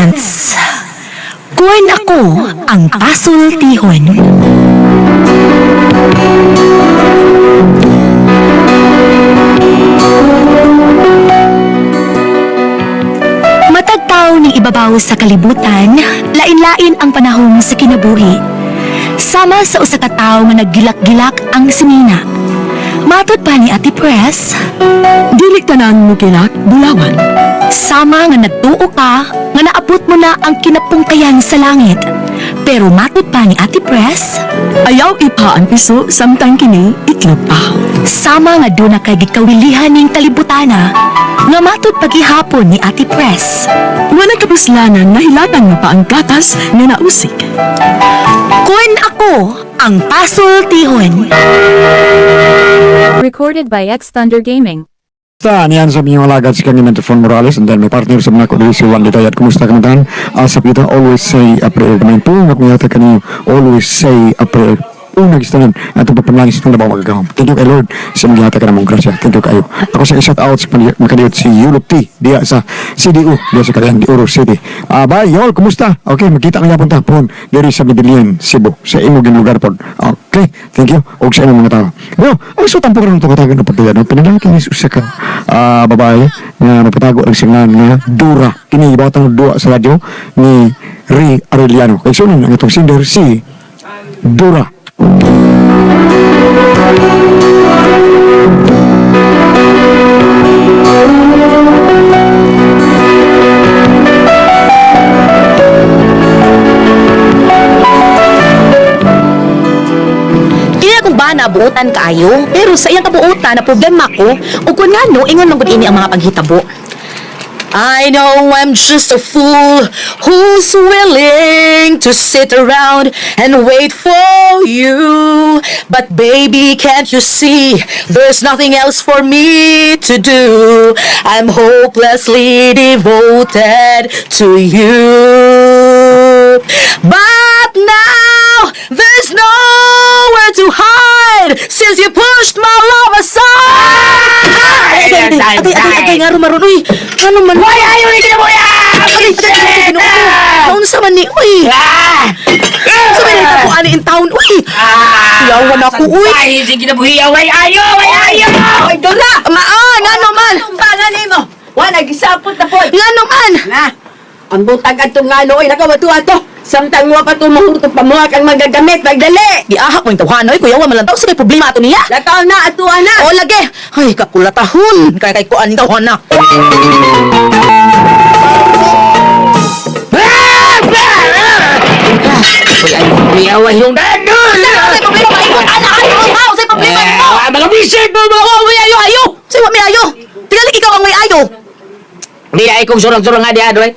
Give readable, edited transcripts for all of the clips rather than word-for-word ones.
Presents Kun Ako Ang Pasultihon. Matagtaw ning ibabaw sa kalibutan, lain-lain ang panahon sa kinabuhi. Sama sa usa ka tawo nga naggilak-gilak ang sinina. Matod pa ni Ate Press, Dili tanan mo kilak, bulawan. sama nga nagtuo ka nga naabot mo na ang kinapungkayan sa langit. Pero matod pa ni Ate Press, Ayaw ipa ang piso, samtang kini itlog pa. sama nga doon na kay gikawilihan ning kalibutana, nga matod pagihapon ni Ate Press. Wala kapuslanan na hilatan mo pa ang gatas nga nausik. Kun ako ang pasultihon. Recorded by X Thunder Gaming. Kumusta? Niyan sa inyong alagad si Kanya Mentor Morales and then my partner sa mga kudili si Juan Litayat. Kumusta ka man? Sa pita, always say a prayer. Kamay po, nga kaniyo, always say a prayer. Una gusto nun, atong pagpanalangin sa itong magagahom. Thank you kay Lord sa mga ka namong grasya. Thank you kayo. Ako sa shout out sa makadiyot si Yulop T diya sa CDU, diya sa Cagayan de Oro City. Bye, y'all, kumusta? Okay, magkita kaya punta pon diri sa Medellin, Cebu, sa imong lugar pod. Okay, thank you. Og sa imong mga tao. Bueno, ang sutan po karon katagan ng pagtuyan. No? Pinalaki ni usa ka babae nga nagpatago ang singan nga Dura. Kini gibatang duwa sa radyo ni Ray Arellano. Kay sunan ang atong singer si Dura. Kini akong bana buotan kaayo, pero sa iyang kabuotan na problema ko, ug kun ngano ingon man gud ini ang mga panghitabo. I know I'm just a fool who's willing to sit around and wait for you. But baby, can't you see there's nothing else for me to do? I'm hopelessly devoted to you. But now there's nowhere to hide since you pushed my love aside. Agay, agay, agay, agay, nga rumaron, uy. Ano man? Why ayaw ni kinabuya? Agay, agay, agay, Ginoo ko. Naunsa man ni, uy. Unsa man ni ani in town, uy. Yawan ako, uy. Ay, sige kinabuhi, way ayo, way ayo! Uy, Dora! Maan, ngano man? Tumbangan nimo. Wa nagisapot na pod. Ngano man? Na. Ang butag adtong ngano oy nakawato ato. Samtang wa pa tumuhurto pamuha kang magagamit pagdali. Giahak mo yung tawhan, uy. Kuya, wa man lang daw. Sige, problema ato niya. Lakaw na atuan na. O, lagi. Ay, kakulatahon. Kaya kay kuan yung tawhan na. Uy, ay, kuya, yung dandol! Sa problema, maikot, ana, ayo, ha? Sa problema mo. Ah, mga bisit mo mo! Oh, may ayo, ayo. Sa may ayo. Tingali ikaw ang may ayo. Di ay kong surang-surang nga di adore.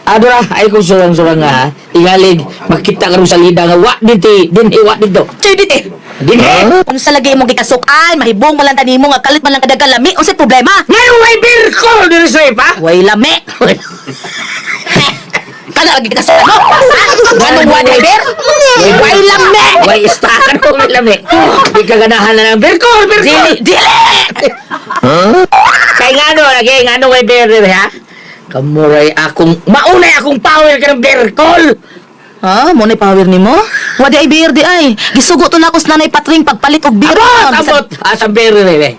Adora, ay kong surang-surang nga. Tingalig, makita ka ron sa lida nga wa dinti, dinhi wa dito. Chay, dite. Dinhi! Unsa lagi imong gikasukan, mahibong man lang tanimo nga kalit man lang kadagan lami, unsay problema? Ngayon way beer ko diri sa ipa. Way lami. Kana lagi gikasukan no? Ganong wa day beer? Way lami. Way ista ka no, way lami. Di ka ganahan na ng beer ko, beer ko. Dili, dili. Kay ngano lagi ngano way beer diri ha? Kamuray akong maunay akong power ka ng beer call. Ha, mo na power nimo? Wa di ay beer di ay. Gisugo to nako sa nanay Patring pagpalit og beer. Abot, abot. Asang beer diri.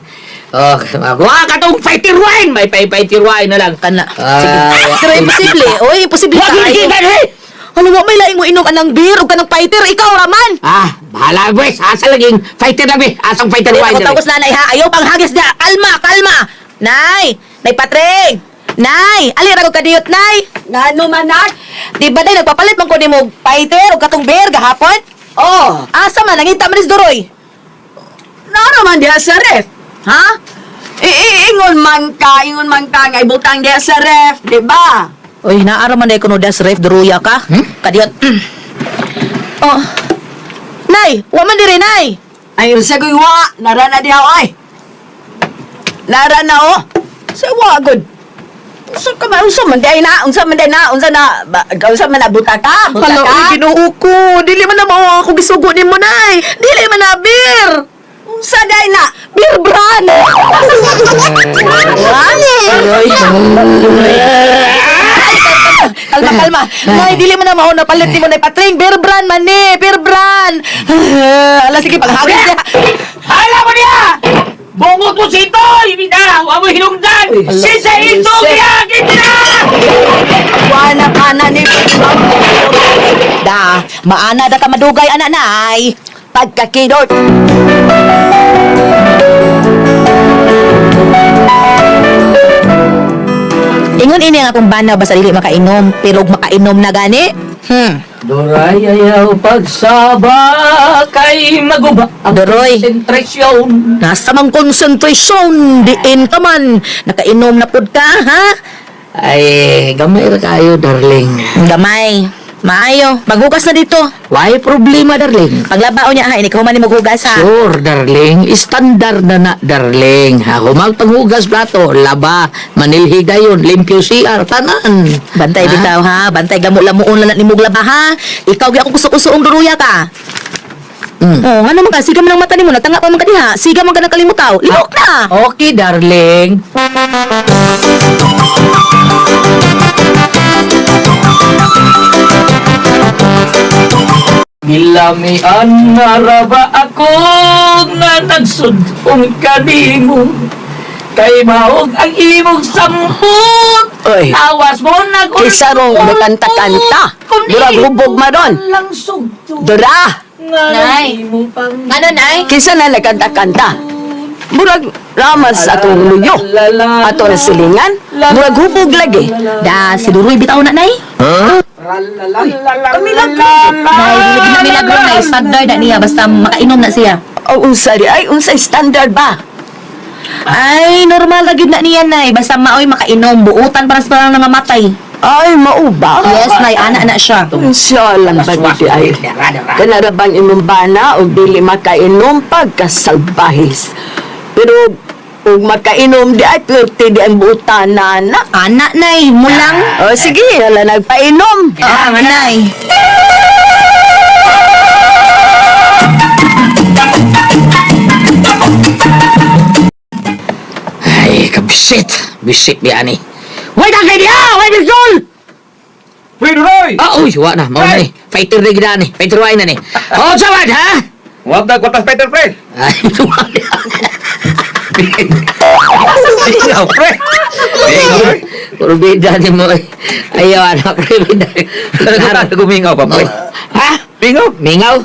Oh, wa katong fighter wine, may pay fighter wine na lang. Kana. Ah, Sige. Pero imposible. Oy, imposible Wag kaayo. yun kita eh. Ano wa may laing mo inom anang beer ug kanang fighter ikaw raman. Ah, bahala boys. Asa laging fighter lang eh. Asang fighter Dili wine ako diri. tawag sa nanay ha. Ayaw pang hagis dia. Kalma, kalma. Nay, Nay Patring. Nay, ali ra ko kadiyot nay. Ngano man nak? Di ba day nagpapalit man ko nimo og fighter ug katong beer gahapon? Oh, Asa man nangita man is Duroy. nara man diha sa ref. Ha? Iingon man ka, ingon man ka nga ibutang diha sa ref, di ba? Uy, naara man day kuno das ref Duroya ka. Kadiyot. Oh. Nay, wa man diri nay. Ay unsa koy wa, nara na diha ay. Nara na oh. Sa wa gud. Unsa ka man unsa man diay na, unsa man diay na, unsa na, ba, unsa man na buta ka, buta Hala, ka. uy, Ginoo ko. Dili man na mao ako gisugo nimo nay. Dili man na beer. Unsa diay na? Beer brand. Aroy. Kalma, kalma. Nay, dili man na mauna palit nimo nay patring. Beer brand man ni, beer brand. Ala sige paghagis niya. Hala mo niya! Bungot mo si Toy! Bida! Wa mo hinungdan! Sisa ito! Kaya kita! Wala ka na ni Da, maana da ka madugay ana nay. Pagkakidot. Ingon ini ang akong bana basta dili makainom, pero og makainom na gani. Doray ayaw pagsaba kay maguba ang Doroy. konsentrasyon. Nasa mang concentration, diin ka man. Nakainom na pud ka, ha? Ay, gamay ra kayo, darling. Gamay. Maayo, maghugas na dito. Why problema, darling? Paglabao niya ha, ini ka human ni maghugas ha. Sure, darling. Standard na na, darling. Ha, humag panghugas plato, laba, manilhi dayon, limpyo CR, tanan. Bantay Ha? bitaw ha, bantay gamo lamuon lang ni mong laba ha. Ikaw gyud akong kuso-kusoong duruya ka. Oh, ano man ka, siga man ang mata nimo, nagtanga pa man ka diha. Siga man ka nagkalimutaw. Lihok na. Okay, darling. Gilamian na raba ako nga nagsudong kanimo. Kay maog ang imong samput. Oy. Awas mo nag Kaysa rong nagkanta-kanta. Murag hubog maron. Lang sugto. Dora, Nay. Ano nay? kinsa na nagkanta-kanta? Murag ramas atong luyo. Ato na silingan. Murag hubog lagi. Da, si Duroy bitaw na nay. Kami lang. Nay, dili na milagro nay, standard na niya basta makainom na siya. O unsa di ay unsa standard ba? Ay, normal ra gyud na niya nay, basta maoy makainom, buutan para sa parang nangamatay. Ay mao ba? Yes, nay, ana na siya. Unsa lang ba di ay? Kanara bang imong bana og dili makainom pagkasalbahis. Pero ug makainom di ay pwerte di ang buutan na anak. Ana nay, mulang. O sige, wala nagpainom. Ah, nay. Ay, kabisit. Bisit biya ni. Wait ang kay diha! Wait, Birsol! Pre, Duroy! Ah, uy, wa na. Mao na ni. Fighter na gina ni. Fighter wine na ni. Oh, sawad, ha? Wag na kwartas fighter, pre! Ay, wa na. Ikaw, pre! Ikaw, pre! Puro bida ni mo. eh. Ayaw, anak, pre, bida. Talaga gumingaw pa, pre. Ha? Mingaw? Mingaw?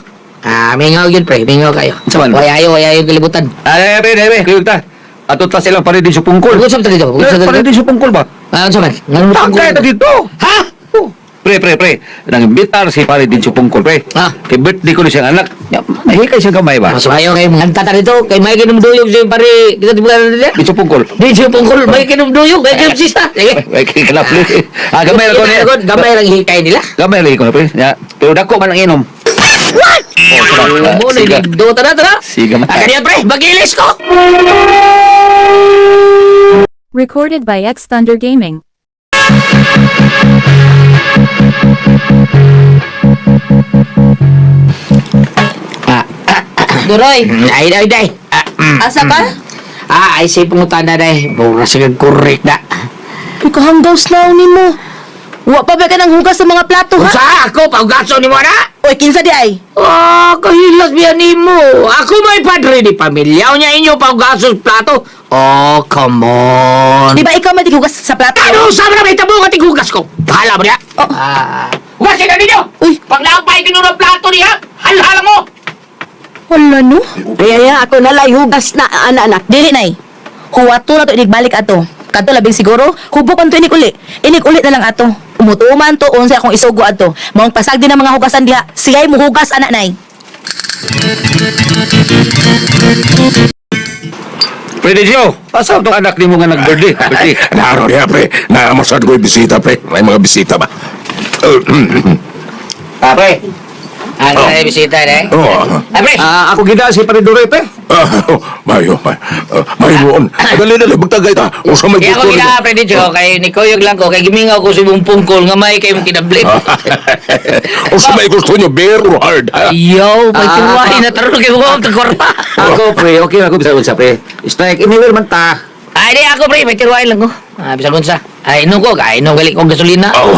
Ah, mingaw yun, pre. Mingaw kayo. Sa man? Way ayo, way ayo kalibutan. Ay, pre, pre, pre, ta. Ato ta silang pare din sa pungkol. Pagod sa dito. Pagod sa Pare dito. din sa pungkol ba? Ah, unsa man? Ngano Takay ta dito. Ha? Oh. Pre, pre, pre. Nangimbitar si pare din sa pungkol, pre. Ah. Kay birthday ko ni siyang anak. Ya, Nahikay siya gamay ba? Mas ayo kay manganta ta dito. Kay may kinumduyog siya pare. Kita di ba dito? Din sa pungkol. Di siya pungkol, may kinumduyog, may kinumsista. Sige. Ay, kay kalapli. Ah, gamay ra ko niya. Gamay lang hikay nila. Gamay ra ko na, pre. Ya, pero dako man ang inom. What? Oh, Mo na siga. do tara tara. Siga man. Ah, kaniya pre, bagilis ko. Recorded by X Thunder Gaming. Ah, Duroy, ay ay ay. Ah, asa ka? Ah, ay say pangutan na day. Mura sa correct na. Ikaw na nimo. Wa pa ba ka nang hugas sa mga plato ha? Unsa ako paugaso ni mo na? Oy, kinsa di ay? Oh, kahilas biya nimo. Ako may padre ni pamilya. Unya inyo paugaso sa plato. Oh, come on. Di ba ikaw man hugas sa plato? Ano sa mga may tabo nga tigugas ko? Bahala mo niya. Oh. Ah, hugasin na ninyo. Uy. Pag naapay kinu ng plato niya, halhala mo. Wala no. Ay, ay, ako nalay hugas na anak. Dili nay. Huwato na to inigbalik ato. Kadto labing siguro, hubok ang to inig uli. Inig uli na lang ato. Umutuman to unsay akong isugo ato. Maong pasag din ang mga hugasan diha. Siya'y muhugas ana nay. Pre, Digio, asa tong anak nimo nga nag-birthday? Birthday. Naro niya, pre. Naamasad ko yung bisita, pre. May mga bisita ba? Ah, pre. Ano oh. bisita eh? Oh, Ah, pre. Ah, ako gida si Pare Duroy, pre. ah, mayo, mayo, mayo noon. Dali, dali, magtagay ta. Usa may Kaya ako gusto gina, pre, dito, kay Nikoyog lang ko, kay gimingaw ko sa imong pungkol, nga may kay mong kinablit. Usa may gusto niyo, beer or hard, ha? Yo, may tuwain na taro kay mo tagkwarta. Ako, pre, okay ako bisag unsa, pre. Strike anywhere man ta. Ay, di ako pre, may tiruwain lang ko. Ah, bisag unsa. Ay, inom ko. Ay, inom gali kong gasolina. Oh,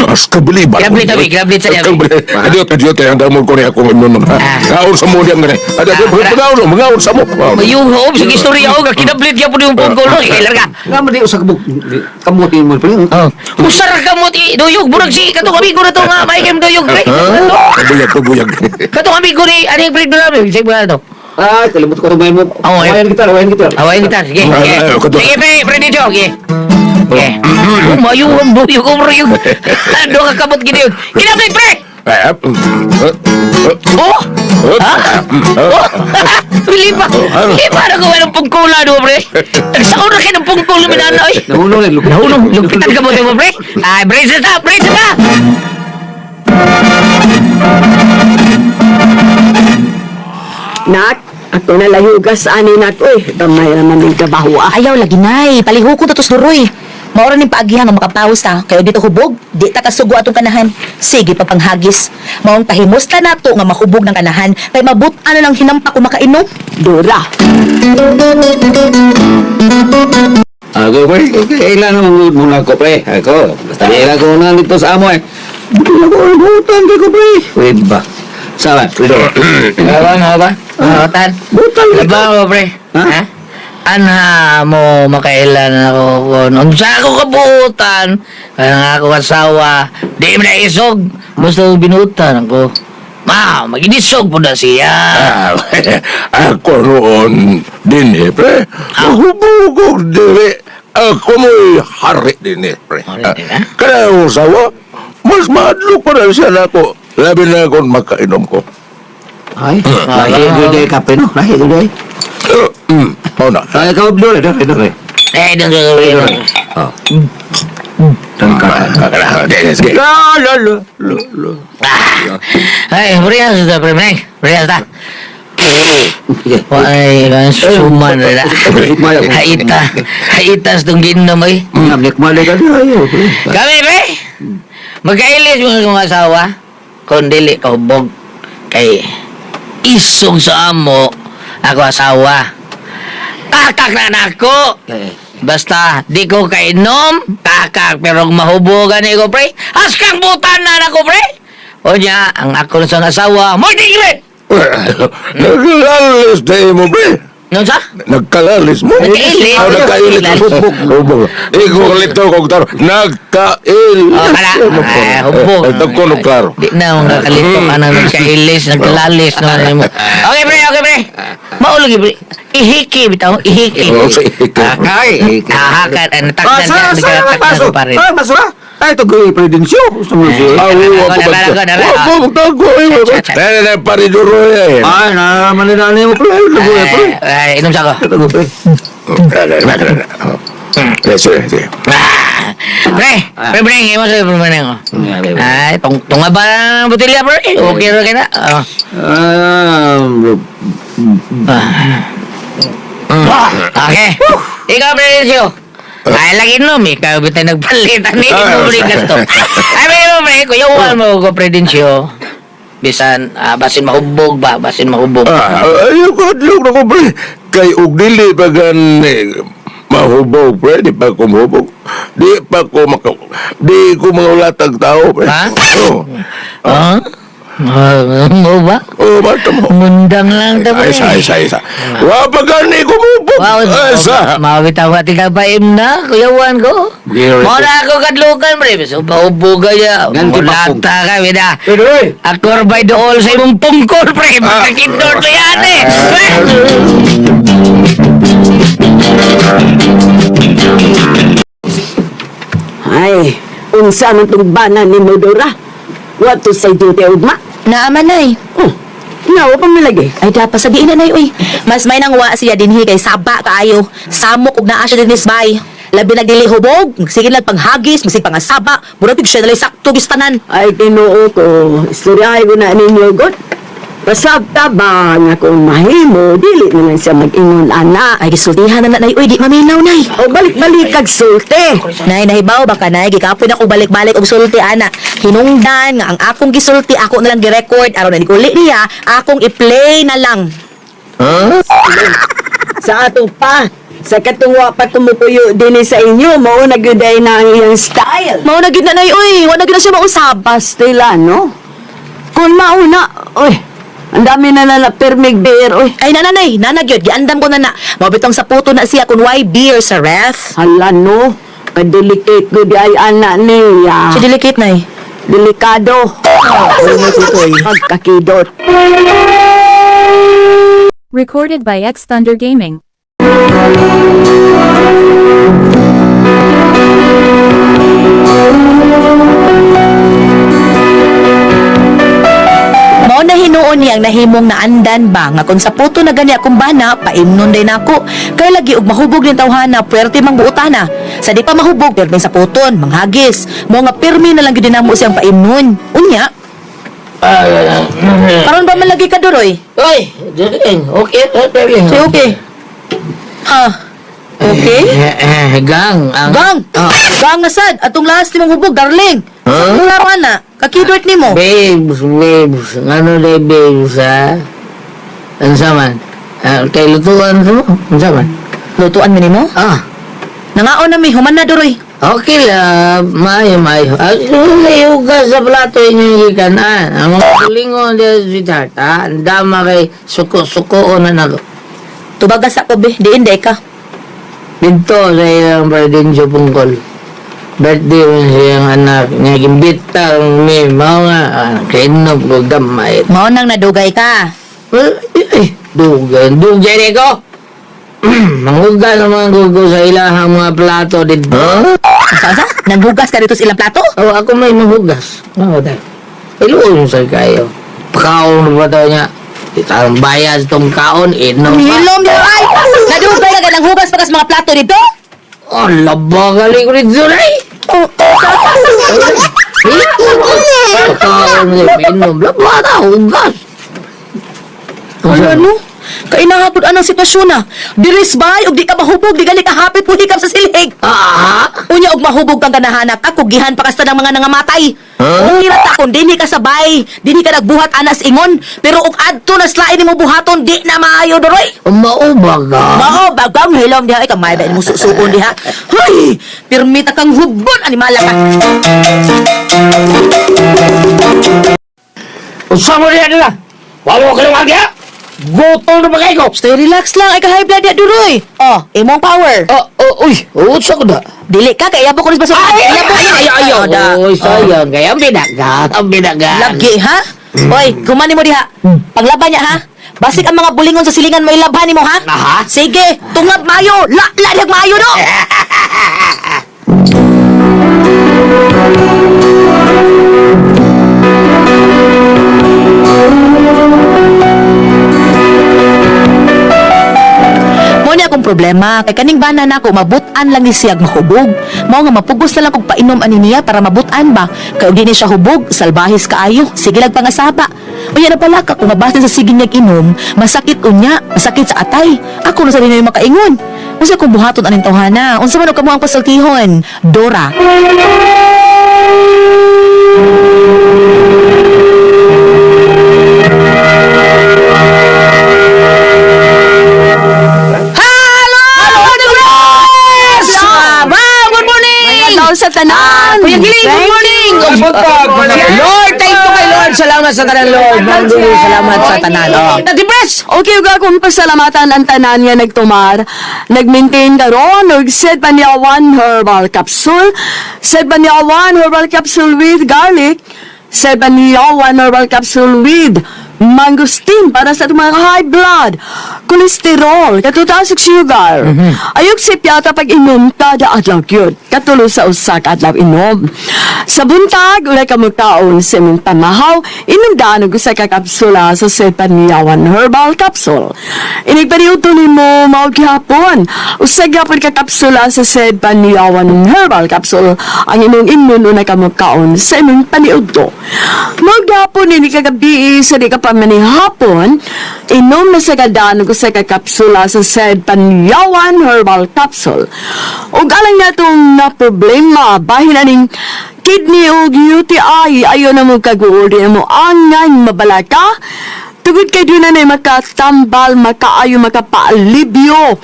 as kabili ba? Grabli tabi, grabli sa tabi. Adiyo, adiyo, tayo ang damo ko niya kung inom. Ah. Ngaon sa mo diyang gani. Adiyo, mga mga sa mo. Mayuhob, sige istorya ko. Kinablit ka po yung pungkol. Eh, larga. Nga man di usa kabuk kamuti mo pre. Oh. Usar ka mo, ti, duyog. Murag si, katong amigo na to nga, may kem duyog, pre. Buyag, buyag. Katong amigo ni, ano yung pre doon? Sige, ba to? Ay, kalimot ko tumay mo. Oo, eh. Awayan kita, awayan kita. Awayin kita, sige. Ah, Sige, ah, kato. sige pre, pre dito, sige. Sige. Oh, mayo ang duyog, oh, duyog. Ano ka kamot gini yun? Kinablit, pre! Oh! Ha? Oh! Lipa! Lipa na gawa ng pungkula, no, pre? Nagsaon na kayo ng pungkula, minana, oy. Nahulog na lupit. Nahulog, lupitan ka mo, mo, pre? Ay, brace na, brace na! Nak, ako na lahugas ani nak oy. Gamay naman ning trabaho ah. Ayaw lagi nay, palihukon ta tos duroy. Maura ning paagihan nga makapaos ta, kayo dito hubog, di ta kasugo atong kanahan. Sige pa panghagis. Maong pahimos ta nato nga mahubog ng kanahan kay mabut-an na lang hinampa ko makainom. Dora. Ako pre, kailan naman muna ko pre. Ako, basta kailan ko na dito sa amo eh. Buti ako ang butan kay ko pre. Wait ba? Sama, pre. Ba, ba, ba? Tan. Butan Ba, ba, pre? Ha? Ha? Anha mo makailan ako kon unsa ako kabuutan kaya nga ako asawa di man na isog basta binutan ako ma maginisog po na siya. Ah, ako roon din eh, pre. Mahubog dili. Ako mo'y hari din eh, pre. Hari din, ah? Kaya ang usawa, mas maadlok pa na siya na ako. Labi na akong makainom ko. Ay, lahi gud ay kape no, lahi gud ay. Mao na. Ay, ikaw dore, dore, dore. Eh dun dun. Oh. Tangka. Sige. La, la, la, la, la. Ah. Ay, pre, sa pre, pre, pre, ta. Sige. Ay, suman na. Haita, haitas tong ginom ay. Namlik mali ka di ayo, pre. Kami, pre! Magkailis mga kong asawa, kung dili kahubog, kay isog sa amo, ako asawa. Kakak na nako! Eh. Basta, di ko kainom, kakak, pero kung mahubogan ko, pre, askang butan na nako, pre! O niya, ang ako na sa asawa, magtigre! Nagkalalis na mo, pre. Ano sa? Nagkalalis mo? Nagkailit. Ah, nagkailit. Hubog. Hubog. Ikaw kalito kong taro. Nagkailit. Oh, kala. Ay, hubog. Nagkunog klaro. Di na, mga kalito ka na nagkailis, nagkalalis. No, ano mo. Okay, pre, okay, pre. Maulog, pre. Ihiki, bitaw. Ihiki. Oo, sa ihiki. Ay, Ah, hakan. Ah, natakdan sa na. sa Nagkatakdan baso. ko pa rin. Ay, basura. Ay, ito gawin presidensyo. Gusto mo siya. Ah, oo, Ako, ako, ako, ako, ako, magtago, eh. Eh, eh, pariduro, eh. Ay, naraman ni nanay mo, pre. Lugo, eh, pre. Ay, inom sa ako. Ito, pre. Eh, sige, sige. Ah, Pre, pre, pre, imo sa pre, pre, oh. Ay, tunga ba ng botelya, pre? Okay, okay na. Oh. Ah, Ah. Okay. Ikaw, pre, Renzo. Ay, lagi inom. Ikaw, bitay nagpalit. Ano inom rin ka to? Ay, pre, pre, kuya, uwan mo ko, pre, Dencio. Bisan, basin mahubog ba? Basin mahubog. Ah, ayaw ko, adlok na ko, pre. Kay og dili pa gan, mahubog, pre. Di pa ko mahubog. Di pa ko maka... Di ko mangulatag tao, pre. Ha? Oo. Ah? Ah, mo ba? Oo, bata mo. Mundang lang ta, pre. Ay, isa, isa, isa. Wa pa gani ko mahubog. Wow, Ay, isa. mawitaw ka tika na, kuya Juan ko. Mora ako kadlukan, pre. So, mahubog ka niya. Ganti pa Mulata ka, bida. Pero, eh. Akor by the all sa imong pungkol, pre. Makakindor to yan, eh. Pre! Ay, unsa man tong bana ni mo Dora? Wa to say duty ugma. Naaman nay. Oh, nga wa pa man lagi. Ay dapat sabihin na nay oy. Mas may nangwa siya dinhi kay saba kaayo. Samok ug naa siya dinhi bay. Labi na dili hubog, sige lang panghagis, masig pangasaba, murag gyud siya nalay sakto gistanan. Ay, tinuo ko. Istoryahe ko na ninyo, God. Pasabta ba nga kung mahimo, dili na lang siya mag-ingon, ana. Ay gisultihan na na nay oy, di maminaw nay. O balik-balik kag sulti. Nay, nahibaw ba ka nay? Gikapoy na ko balik-balik og sulti ana. Hinungdan nga ang akong gisulti ako na lang gi-record aron na uli niya akong i-play na lang. Sa ato pa, Sa katungwa pa kumupuyo din sa inyo, mao na gyud ay na ang iyang style. Mao na gyud na nay oy, wa na gyud na siya mausab. Pastila, no? Kung mauna, oy, ang dami na na permig beer, oy. Ay nananay, nana gyud, giandam ko na na. Mao bitong sa puto na siya kun why beer sa ref. Hala, no? Kadelicate ko di ay ana niya. Siya delicate nay. Delikado. Pagkakidot. Recorded by X Thunder Gaming. Mao na hinuon niyang nahimong naandan ba nga kung sa puto na gani akong bana, paimnon day nako. Kay lagi og mahubog ning tawhana, puwerte mang buotana. Sa di pa mahubog, pirmi sa puton, manghagis. Mao nga pirmi na lang gyud namo siyang paimnon. Unya, karon ba man lagi ka duroy? Oy, darling, okay, darling. Say okay. Ha. Okay? Eh, gang, ang... Gang! Oh. Gang na sad! Atong last ni mong hubog, darling! Huh? Sa laro na, kakidort ni mo. Babes, babes, ano day babes, ha? Ano man? Ah, kay lutuan mo? Ano man? Lutuan mi nimo? Ah, Nangaon na mi, human na duroy. okay lang, maayo, maayo. Ah, ka sa plato inyong gikan, ah. Ang mga tulingon diya, sweetheart, ah. Ang dama kay suko-suko na nako. Tubagas ako be, diin day ka. Dito sa ilang birthday pungkol. Birthday mo siyang anak niya. Gimbita mi, mao nga, ah, kainom ko gamay. Mao nang nadugay ka. Well, eh, dugay, dugay ni ko. Manghugas ang mga gugo sa ilahang mga plato dito. Asa asa? Nanghugas ka dito sa ilang plato? Oh, ako may manghugas. Oo, dahil. Iluon sa kayo. Pakaon ba daw niya? Itang bayad tong kaon, inom pa. Hilom di ay! Nadugay ka ganang hugas pa ka sa mga plato dito? Oh, laba gali ko dito na eh. Oh, Pakaon, inom. Laba na, hugas. Ano ano? Kainahapod anang sitwasyon na. Diris bay, ug di ka mahubog, di gali ka hapit puhikap sa silhig. Ah, Unya og mahubog kang ganahanak ako gihan pa kasta ng mga nangamatay. Huh? ta kung dinhi ka sabay, dinhi ka nagbuhat anas ingon, pero og adto na slain nimo buhaton di na maayo doroy. mauba ka. Mao bagang hilom diha ay kamay ba mo susuon diha. Hoy, pirmita kang hubon animala ka. Usa mo niya nila. Wala ko kalungag niya. Gutom na ba kayo ko? Stay relax lang ay ka high blood diha duroy. Oh, imong power. Oh, oh, uy, usa ko na. Dili ka kay iyabo ko nis basuhan. Ay, ay, ay, ay, ay, Oh, da. Uy, sayang. Kaya ang binagan, ang binagan. Lagi ha? Oy, kumani mo diha. Paglaban niya ha. Basig ang mga bulingon sa silingan mo ilabhan nimo ha. Aha. Sige, tungab mayo, la la dihag maayo no. Mo niya akong problema kay kaning bana nako mabutan lang ni siyag mahubog. Mao nga mapugos na lang kog painom ani niya para mabutan ba. Kay og di ni siya hubog, salbahis kaayo. Sige lang pangasaba. Unya na pala ka kung mabasin sa sige niyag inom, masakit unya, masakit sa atay. Ako na sa dinay makaingon. Unsa kung buhaton aning tawhana? Unsa man og kamo ang pasultihon? Dora. Hello! Hello! Good morning! Hello sa tanan. Kuya Giling, good morning! Lord, thank you kay Lord. Salamat sa tanan, Lord. Lord, salamat sa tanan. Oh. Na-depress! Okay, ug akong pasalamatan ang tanan nga nagtumar. Nag-maintain karon og Sed Banyawan Herbal Capsule. Sed Banyawan Herbal Capsule with garlic. Sed Banyawan Herbal Capsule with mangosteen para sa atong mga high blood, cholesterol, katutaas ug sugar. Ayog sipyata pag inom kada adlaw gyud. Katulo sa usa ka adlaw inom. Sa buntag, ulay ka kaon sa imong pamahaw, inom daan og usa ka kapsula sa Sepanyawan Herbal Capsule. Inigpaniuto nimo mao gihapon. Usa gyapon ka kapsula sa Sepanyawan Herbal Capsule ang imong imnon unay ka kaon sa imong paniudto. Mao gihapon ini kagabi sa di ka pa manihapon, inom na sa kadaan og usa ka kapsula sa Sepanyawan Herbal Capsule. Ug alang natong na problema bahin aning kidney ug UTI ayo na mo kaguol di na mo angay mabalaka. Tugod kay doon na makatambal, makaayo, makapaalibyo.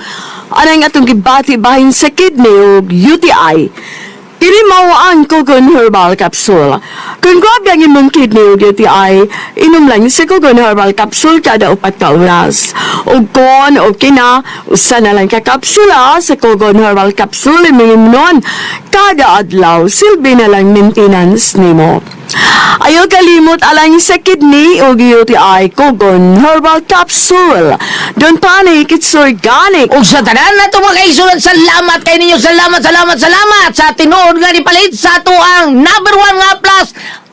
Anang atong gibati bahin sa kidney ug UTI. Kini mao ang Kogon Herbal Capsule. Kung grabe ang imong kidney ug UTI, inom lang si Kogon Herbal Capsule kada 4 ka oras. Ug kon okay na, usa na lang ka kapsula sa Kogon Herbal Capsule imong imnon kada adlaw, silbi na lang maintenance nimo. Ayaw kalimot alang sa kidney o UTI, Kogon Herbal Capsule. Don't panic, it's organic. Ug sa tanan na mga kaigsunan, salamat kay ninyo, salamat, salamat, salamat sa tinuod nga nipalit sa ato ang number one nga plus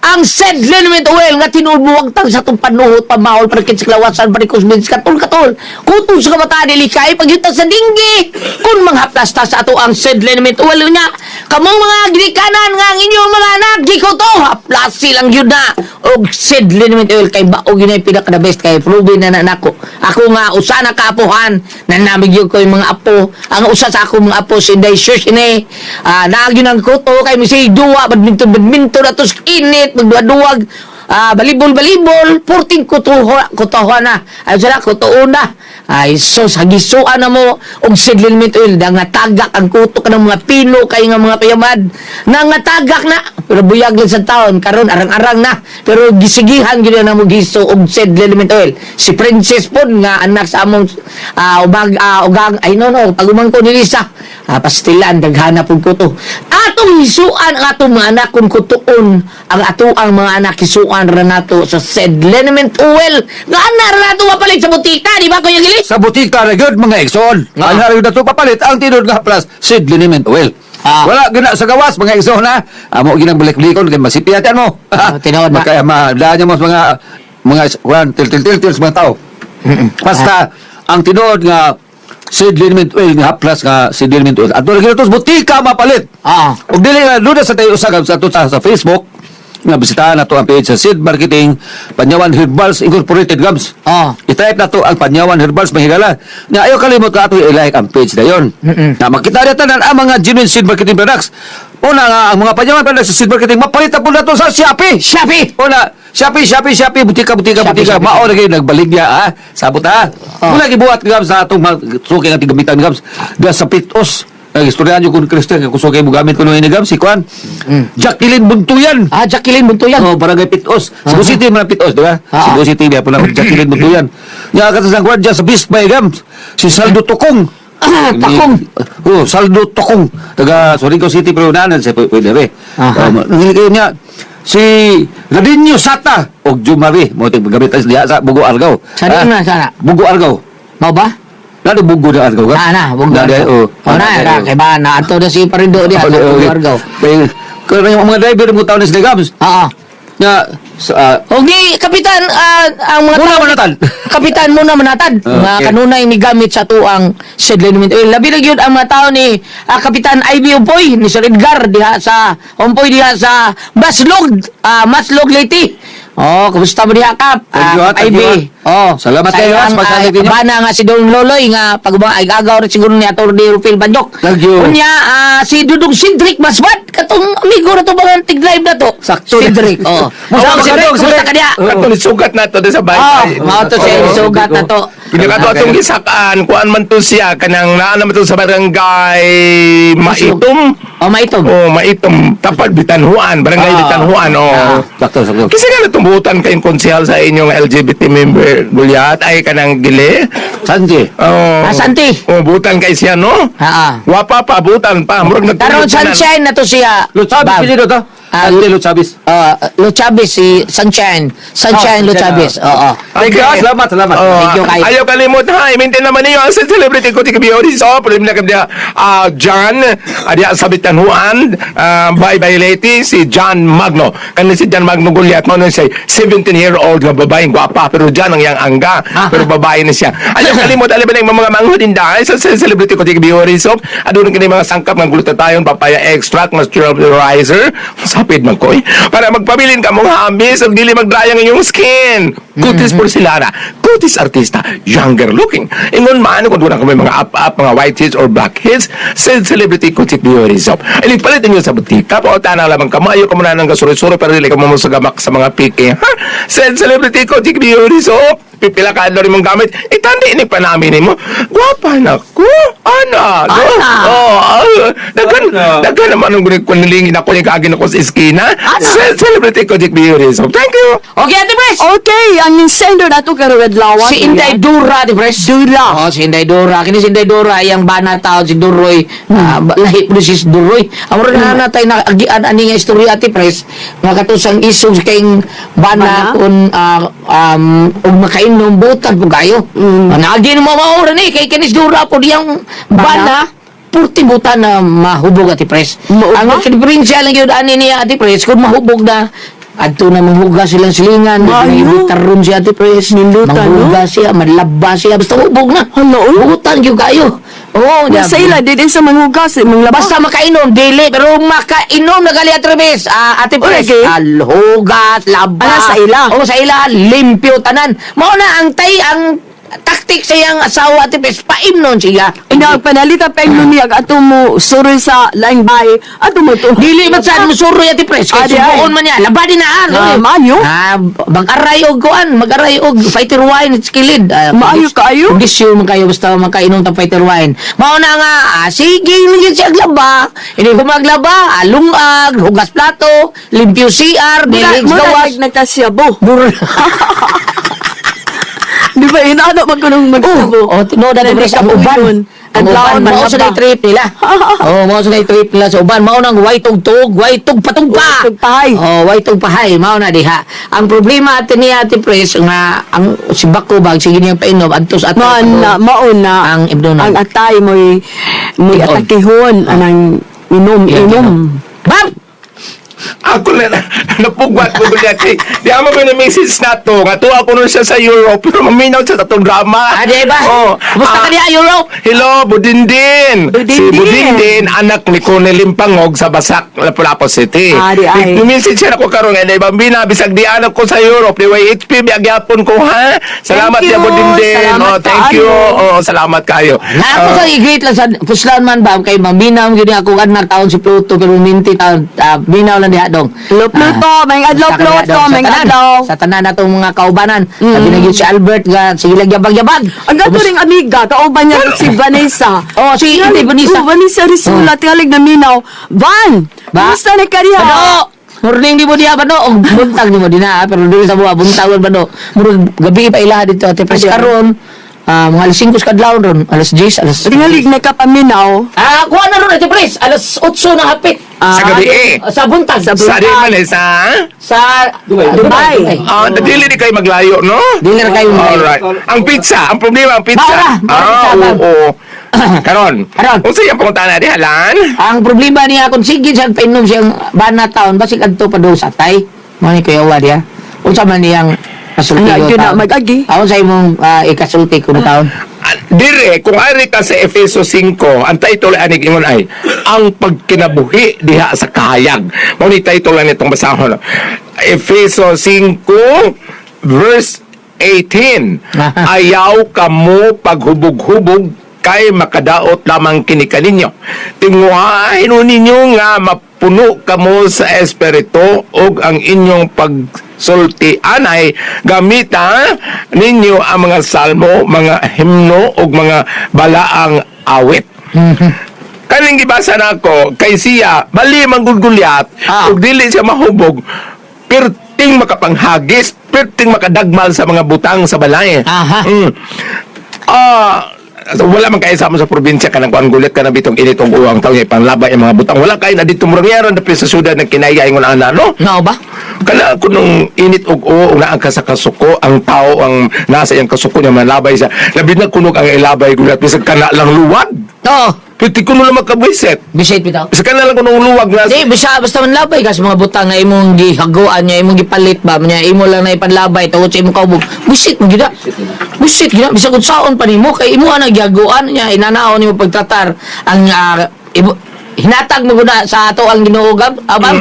ang said liniment oil nga tinuod mo wagtang sa atong panuhot, pamahol, parikit sa kalawasan, parikos, bins, katol, katol, kutong sa kabataan, ilikay, pagyutan sa dinggi, kung mga plasta sa ato ang said liniment oil nga, kamong mga ginikanan nga ang inyong mga anak, gikuto, haplas silang yun na, og said liniment oil kay baog yun ay pinaka the best kay proven na nako. Ako nga usa na kaapuhan na namig yun ko yung mga apo. Ang usa sa ako mga apo si Inday Shirshine. Ah, naag yun ang kuto kay mi duwa badminton badminton atos init magduwa-duwag. Ah, balibol balibol 14 kutuho kutuho na. Ay sila kutuo na. Ay sus, hagisuan na mo og seed liniment oil nga tagak ang kuto kanang mga pino kay nga mga payamad. Nangatagak na pero buyag lang sa taon karon arang-arang na pero gisigihan gyud na mo giso og seed liniment oil. Si Princess pod nga anak sa among ubag ugang ay no no pagumangko ni Lisa, pastilan daghana pud kuto. Atong hisuan ang atong mga anak kung kutuon ang ato ang mga anak hisuan ra nato sa seed liniment oil nga ana ra nato mapalit sa butika, di ba, Kuya Gilis? Sa butika na gyud, mga igsoon. Ah. Ang hari na to papalit ang tinuod nga plus seed liniment oil. Ah. Wala gina sa gawas, mga igsoon, ha. Amo ginang balik-balikon kay masipiyatan mo. Ah, tinuod na. Makaya ma daan mo sa mga kuan til til til til sa mga tao. Basta ang tinuod nga seed liniment oil nga plus nga seed liniment oil. Ato ra to sa butika mapalit. Ah. Ug dili nga doon sa tayo usag sa ato sa Facebook nga bisitahan nato ang page sa Seed Marketing Panyawan Herbals Incorporated Gams. Ah. I-type na to ang Panyawan Herbals mahigala. Nga ayaw kalimot ka ato i-like ang page na yon. Na makita na tanan ang mga genuine Seed Marketing products. Una nga ang mga Panyawan products sa Seed Marketing mapalit na po nato sa Shopee. Shopee. Una, Shopee, Shopee, Shopee, butika, butika, Shopee, butika. Shopee. Mao na kayo nagbaligya, ha? Sabot, ha? Ah. Mula gibuhat gams sa atong mga suki nga gamitan gams. Diya sa Pitos. Nag-istoryahan nyo kung Christian, kung sukay mo gamit ko nung ini gams, si Kwan. Jacqueline Buntuyan. Ah, Jacqueline Buntuyan. Oh, barangay Pitos. Cebu City man ang Pitos, di ba? Ah. Cebu City, di pa na Jacqueline Buntuyan. Nga katas ang gwardiya sa Best Buy gams. Si Saldo Tokong. Takong. Oh, Saldo Tokong. Taga Surigao City pero nanan sa pwede re. Aha. Oh, nangyari niya si Radinho Sata og Jumari mo tig gamit diha sa Bugo Argao. Sa diin na, sana? Bugo Argao. Mao ba? Nado Bugo na Argao ka? Na na, Bugo Na, Argao. oh. Oh, na, na, kay ba na ato na si Parindo diha Oh, sa oh, Bugo okay. Argao. Kaya kaya yung mga driver mo taon ni sila gams. Ah. Nga sa Okay, Kapitan, ang mga Muna tao- manatad. Kapitan muna manatad. Okay. Mga kanunay ni gamit sa tuang seed liniment oil. Labi na gyud ang mga tao ni Kapitan Ivy Umpoy, ni Sir Edgar diha sa Umpoy diha sa Maslog, Maslog Leyte. Oh, kumusta mo diha, Kap? Thank you, Kap thank you, Ivy. Oh, Salamat sa kayo, iyang, sa pagsalig ninyo. bana nga si Don Loloy nga pagubang ay agaw rin siguro ni Atty. Rufil Banyok. Thank you. Unya, si Dudong Cedric Masbat katong amigo na to bang tig-drive na to. Sakto. Cedric. Oh. Musta Oh, ka, Cedric, Cedric? kumusta ka diha? Oo. Katong sugat na to sa Oh, bahay. mao to siya Oo. sugat na to. Pinakato atong gisakaan, kuan man to siya kanang naa naman to sa barangay Maitom. Oh, maitom. Oh, Maitom tapad Bitanhuan, barangay Ah. Bitanhuan oh. Ah. Sakto, sakto. Kasi nga natumbutan kayong konsehal sa inyong LGBT member Gulyat ay kanang gili. Santi. Oh. Ah, Santi. Oh, butan kay siya no. Ha. Wapa pa butan pa murag Karon nagtulog tanan. Sunshine na to siya. Luchabis Bab. pili to. Ah, Santi Luchabis. Luchabis si Sunshine. Sunshine Oh, Luchabis. Oo. Thank you, salamat, salamat. Oh, Thank you, kayo. Ayaw kalimot ha. I-maintain naman ninyo ang celebrity ko ti So, problem na kami John, diya sa Bitanhuan, bye bye lady, si John Magno. Kanila si John Magno Goliath, mo siya, 17-year-old nga babaeng gwapa, pero John ang iyang angga, pero babae na siya. Ayaw kalimot, alam ba na yung mga manghudin dahil sa celebrity ko ti So, adun kini mga sangkap nga glutathione, papaya extract, moisturizer, sa Kapid man ko eh. Para magpabilin ka mong hamis ug dili magdry ang inyong skin. Kutis Porcelana, kutis artista, younger looking. Ingon man kung doon kami mga up-up, mga white heads or black heads, sa Celebrity Kutik Beauty Soap. Iligpalit ninyo sa butika, pautana lamang kamayo, kamo na ng kasuri-suri, pero dili ka mo gamak sa mga piki. Ha? Sa Celebrity Kutik Beauty Soap, pipila ka rin mong gamit, itandi ni pa namin nimo. Gwapa na ko. Ana, no? Ana. Oh, ah, daghan, daghan naman ang gunik kunilingin ako yung kaagin ako sa iskina. Sa Celebrity Kutik Beauty Soap. Thank you. Okay, Ate Pres. Okay, ang sender nato karon adlaw. Si Inday Dura, Ate Pres. Dura. Oh, si Inday Dura. Kini si Inday Dura, iyang bana taon si Duroy. Lahi po si Duroy. Ang mura na natay na agian ani nga istorya, Ate Pres. Nga katusang isog kayong bana Bana? kung ug makainom butan po kayo. Naagi mo maura ni kay kinis Dura po diyang bana. Purti butan na mahubog, Ate Pres. Mao Ang ba? diferensya lang yun ani niya, Ate Pres, kung mahubog na adto na manghugas silang silingan, Maayo. taron si Ate Pres, Nindutan, no? manghugas siya, manlaba siya, basta hubog na. Hala, oy. Butan gyud kayo. Oo, Sa ila dili sa manghugas, eh, manglaba. Basta makainom, dili, pero makainom na gali Ate Pres. Ate Pres, Okay. hugas, laba. Ala, sa ila. Oo, sa ila, limpyo tanan. Mao na ang tay ang taktik sa iyang asawa, Ate Pres, paimnon siya. Ina panalita peng niya ato mo suroy sa laing bay ato mo to. Dili man saan mo suroy, Ate Pres, kay Adi ay. subuon man niya. Laba din na Ah, maayo. Mag-aray og kuan, mag-aray og fighter wine skilid. Maayo kaayo. Kondisyon man kayo basta makainom tang fighter wine. Mao na nga, sige lang yun siya aglaba. Hindi ko maglaba, lungag, hugas plato, limpyo CR, Mura dili mura gawas. nag nagkasyabo. Mura. Di ba inaano man kunong magsabo? Oh, tinuod, Ate Pres, ang uban. Ang Adlaw uban, mao sa trip nila. Oh, mao sa trip nila sa uban. Mao nang white og tuog, white og patugpa. White og pahay. Oh, white og pahay, mao na diha. Ang problema ate niya, Ate Pres, nga ang si Bako bag sige niyang painom adto sa atay. Man na mauna Ang ibdonon. ang atay mo'y mo'y Inon. atakihon anang inom inom. Bam! Ako na napugwat ko doon kay di amo ko ni message na to nga tuwa ko nun siya sa Europe pero maminaw siya sa atong drama. Di ba? Oh. Kumusta ka diha, Europe? Hello, Budindin. Budindin. Si Budindin, anak ni Cornel Limpangog sa Basak, Lapu-Lapu City. Ah, di ay. Message siya ako karon nga bambina bisag di anak ko sa Europe, di way HP biagyapon ko ha. Salamat Thank ya you. Budindin. Salamat Oh, thank you. kaayo. Oh, salamat kayo. Na ako sa i-greet lang sa puslan man ba kay maminaw gyud akong anak taon si Pluto pero minti taon minaw lang diha dong. Hello, Pluto. Maayong adlaw, Basta ka diha, Pluto. dong. Sa Maayong tanan. adlaw. Sa tanan natong mga kaubanan. Sabi na gyud si Albert nga sige lang yabag-yabag. Ang gato ring amiga, kauban niya si Vanessa. Oh, si hindi Vanessa. Oh, Vanessa Rizula, tingalig na minaw. Van! Ba? Kumusta na ka diha? Bano! Morning di mo diha bano og buntag di mo dinha pero dili sa buwa buntagon bano. Murag gabi pa ilaha dito Ate Pres Adi, ay. karon. Mga alas 5 sa kadlawon ron, alas 10, alas Tingalig na kapaminaw. Kuha na ron Ate Pres, alas 8 na hapit. Sa gabi eh. Sa buntag. Sa Sa di man eh, sa Sa Dubai. Dubai. Ah, dili di kayo maglayo, no? Dili na kayo maglayo. Alright. Ang pizza, ang problema ang pizza. Maura, maura pizza, ma'am. Oo. Karon. Karon. Unsa iyang pangutana di halan? Ang problema niya kung sige siya painom siyang bana taon basig adto pa daw sa atay. Mo ni kuya wa diha. Unsa man niyang kasulti Ang ko gyud na taon? mag-agi. Unsa imong ikasulti ko na taon? Dire kung ari ka sa Efeso 5, ang title ani ingon ay ang pagkinabuhi diha sa kahayag. Mao ni title ani itong basahon. Efeso 5 verse 18. Ayaw kamo paghubog-hubog kay makadaot lamang kini kaninyo. Tinguhain ninyo nga mapuno kamo sa espiritu ug ang inyong pagsulti anay gamita ninyo ang mga salmo, mga himno ug mga balaang awit. Kaning gibasa nako kay siya bali manggulgulyat ug dili siya mahubog perting makapanghagis, perting makadagmal sa mga butang sa balay. Wala man kayo sa amo sa probinsya kanang kuan gulit ka na bitong init og uwang tawo ipanlaba yung mga butang. Wala kayo na dito murang yaron dapit sa syudad ng kinaya ingon ana no. Nao ba? Kana kunong init og uo una ang ka sa kasuko ang tao ang nasa iyang kasuko niya manlabay siya. Labi na kunog ang ilabay gulat bisag kana lang luwag. Oo. Pwede kuno lang makabwisit. Bisit bitaw. Bisag kana lang kunong luwag na. Di, bisa, basta manlabay ka sa mga butang nga imong gihaguan niya, imong gipalit ba, niya, imo lang na ipanlabay, tungod sa imong kaubog. Busit mo gina. Busit gina. Bisa kung saon pa nimo, kay imo ang gihaguan niya, inanaon nimo pagtratar ang imo, Hinatag mo guna sa ato ang Ginoo gab abang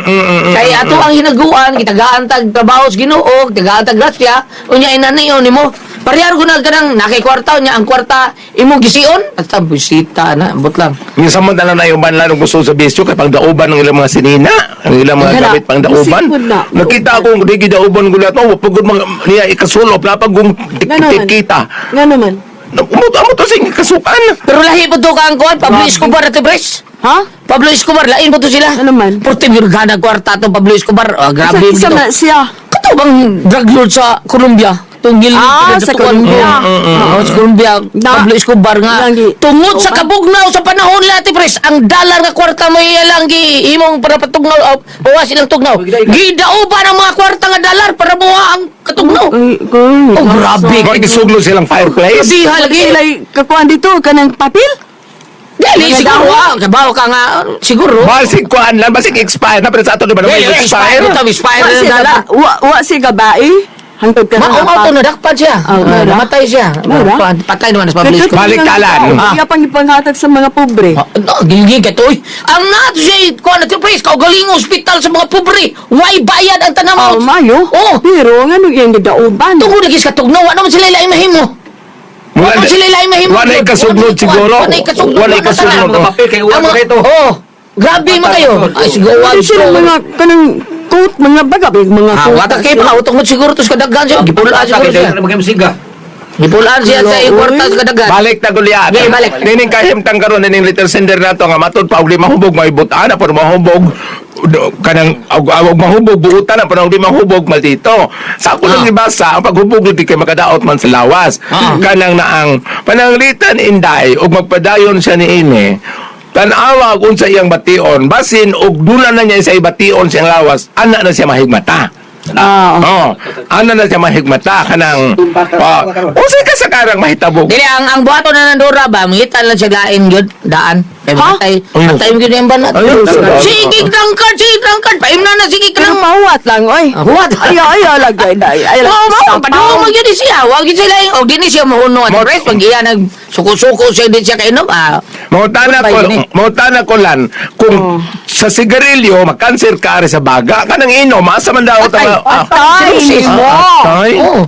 kay ato ang hinaguan gitagaan tag trabaho sa Ginoo, tagaan tag grasya, unya inaniyon nimo. Parehar guna kanang nakay kwarta unya ang kwarta imong gision at sa bisita na ambot lang. Minsan man na na yung banla ng gusto sa bisyo kay pangdauban ng ilang mga sinina, ang ilang mga Wala. gamit pangdauban. Isipon na. Nakita ko di gidauban gulat mo, pagod mga niya ikasulop na pag Nga naman. tikita. Nga naman. Umot amo to sing kasukan. Pero lahi po to ka ang kuan Pablo Escobar at Pres. Ha? Pablo Escobar lain po to sila. Ano man? Porte gana kwarta tong Pablo Escobar. Ah, grabe Isa, isa dito. man siya. Kato bang drug lord sa Colombia? Tunggil Ah, sa Colombia. Oo, sa Colombia. Pablo Escobar nga. Lang Tungod sa Oba? kabugnaw sa panahon nila, Ate Pres, ang dollar nga kwarta mo iya lang gi imong para patugnaw, oh, bawas ilang tugnaw. Gidauban ang mga kwarta nga dollar para buha ang katugnaw. Ay, kuy. Oh, grabe. Mga gisuglo silang fireplace. Grabe ha, lagi. Sila kakuan dito kanang papel? Dili, Mga siguro dawa. ah. Kabaw ka nga, siguro. Basig kuan lang, basig expire na pero sa ato di ba naman Dili, expire? Ito, expire Wa na siya dala. wa siya gabae. Hangtod ka Maong auto na dakpan siya. Ah, Ah, wala. namatay siya. Wala. Patay naman sa Pablo Escobar. Balik talan. Ah. Iya pang ipanghatag sa mga pobre. Ah, no, gilgil ka to. Uy. Ang nato siya, kuha na pres, kaugaling ospital sa mga pobre. Why bayad ang tanamaw? Oh, mayo. Oo. Pero ngano iyang gidauban? Tungod lagi sa katugnaw, wala naman sila ilaing mahimo. Wala naman sila ilaing mahimo. Wala kasugnod siguro. Wala kasugnod. Wala kasugnod. Mga papel kay Ang uwan mga- dito. Oo. Grabe man kayo. Ay, siguro. Ano sila mga kanang coat, mga baga, mga Ah, coat. wata kay pa tungod siguro to sa kadaghan siya. Gipulaan siguro siya. Gipulaan siya sa kwarta sa kadaghan. Balik ta gulyat. Okay, balik. Nining kahimtang karon nining little sender nato nga matud pa og di mahubog may butan na pero mahubog kanang og og mahubog buutan na pero og di mahubog maldito. Sa ako lang gibasa ang paghubog di kay makadaot man sa lawas. Kanang naang pananglitan inday og magpadayon siya niini. Tan-awa kung sa iyang bation, basin og dula na niya sa bation siyang lawas, ana na siya mahigmata. Ah, Oh, ana na siya mahigmata kanang oh, unsay kasakarang mahitabo? Dili ang ang buhaton na nandura ba, mangita lang siya lain gyud daan. Kay Ha? matay, Ayun. matay gyud yung banat. Ayun. Sige drangkard, sige drangkard, paimna na sige Pero kanang. mahuwat lang, oy. Ah, huwat. Ay, ay, ay, lagi, ay, ay, Oo, mao, padung mo gyud siya. Wa gyud sila og dini siya mahuno at rest pag iya nag suko-suko siya di siya kainom. Ah, Mautana ko, Goodbye, gini. mautana ko lan kung sa sigarilyo makanser ka ari sa baga kanang inom asa man daw Patay. ta Patay Cirrhosis. mo. Atay. Oo.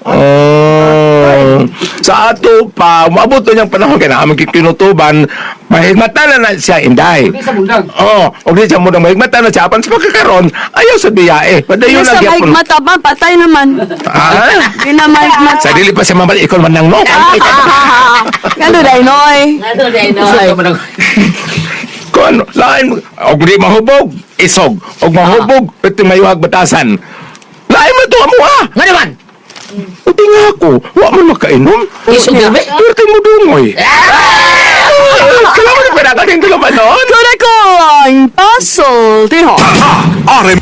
Oh. Sa ato pa, umabot na niyang panahon kay naamang kinutuban, mahigmata na na siya inday. Oo, oh, og di siya muna mahigmata na siya apan sa pagkakaron, ayaw sa biyae. Padayon Sa lang gyapon. mahigmata ba, patay naman. Ah? Di na mahigmata. Sa dili pa siya mamali ikol man nang no. Ngano day, noy? Ano day no. Kung ano, lain, og di mahubog, isog. Og mahubog, pwede mayuhag batasan. Lain man to amo ah. Nga naman. Hindi nga ako, wa man makainom. Isog gabi. Pwede mo dungoy. Kailangan mo na pinakating tuluman noon. Kura ko ang puzzle, tiho. RM